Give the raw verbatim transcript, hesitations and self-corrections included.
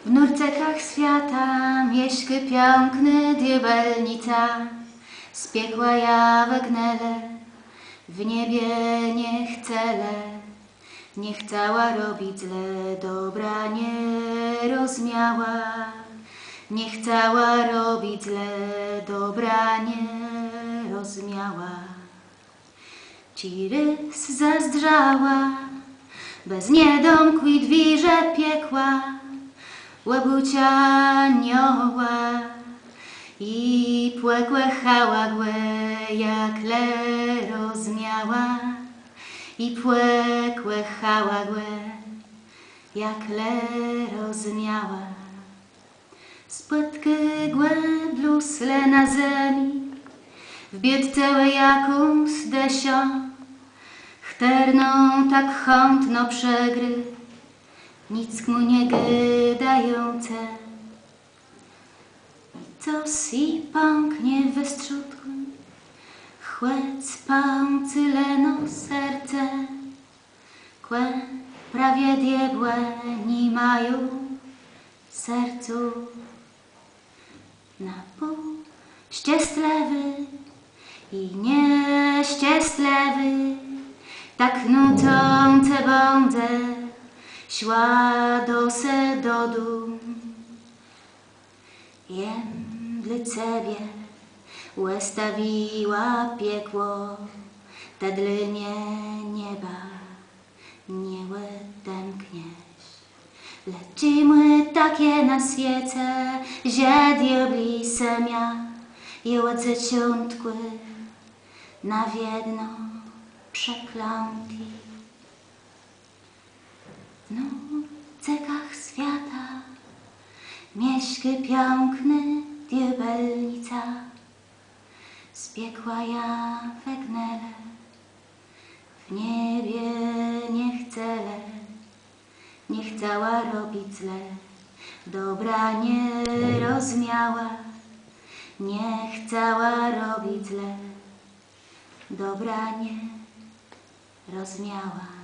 W nórcëkach swiata mieszkô piãknô diôbelnica. Z piekła jã wëgnelë, w niebie nie chcelë. Nie chcała robic zle, dobra nie rozmiała. Nie chcała robic zle, dobra nie rozmiała. Czej rôz zazdrzała, bez nie domkłé dwiérze piekła, òbôcza anioła i pòkòchała gò, jak le rozmiała. I pòkòchała gò, jak le rozmiała. Spòtkô gò blós le na zemi, w biôtce ò jakąs dëszã, chtërną tak chãtno przegrô, nick mù nie gôdającë. I cos ji pãknie we strzódkù, chòc pãkô leno serce, kò prawie diôbłë ni mają serców. Na pół szczestlëwô i nieszczestlëwô, tak nótą të bãdzesz szła do se do dóm. Jem dlô cebie òstawiła piekło, të dlô mie nieba nie òdemkniesz. Le czemù tak je na swiece, że diôbli sëmią je òd zôczątkù na wiedno przeklãti? W nórcëkach swiata mieszkô piãknô diôbelnica. Z piekła jã wëgnelë, w niebie nie chcelë. Nie chcała robic zle, dobra nie rozmiała. Nie chcała robic zle, dobra nie rozmiała.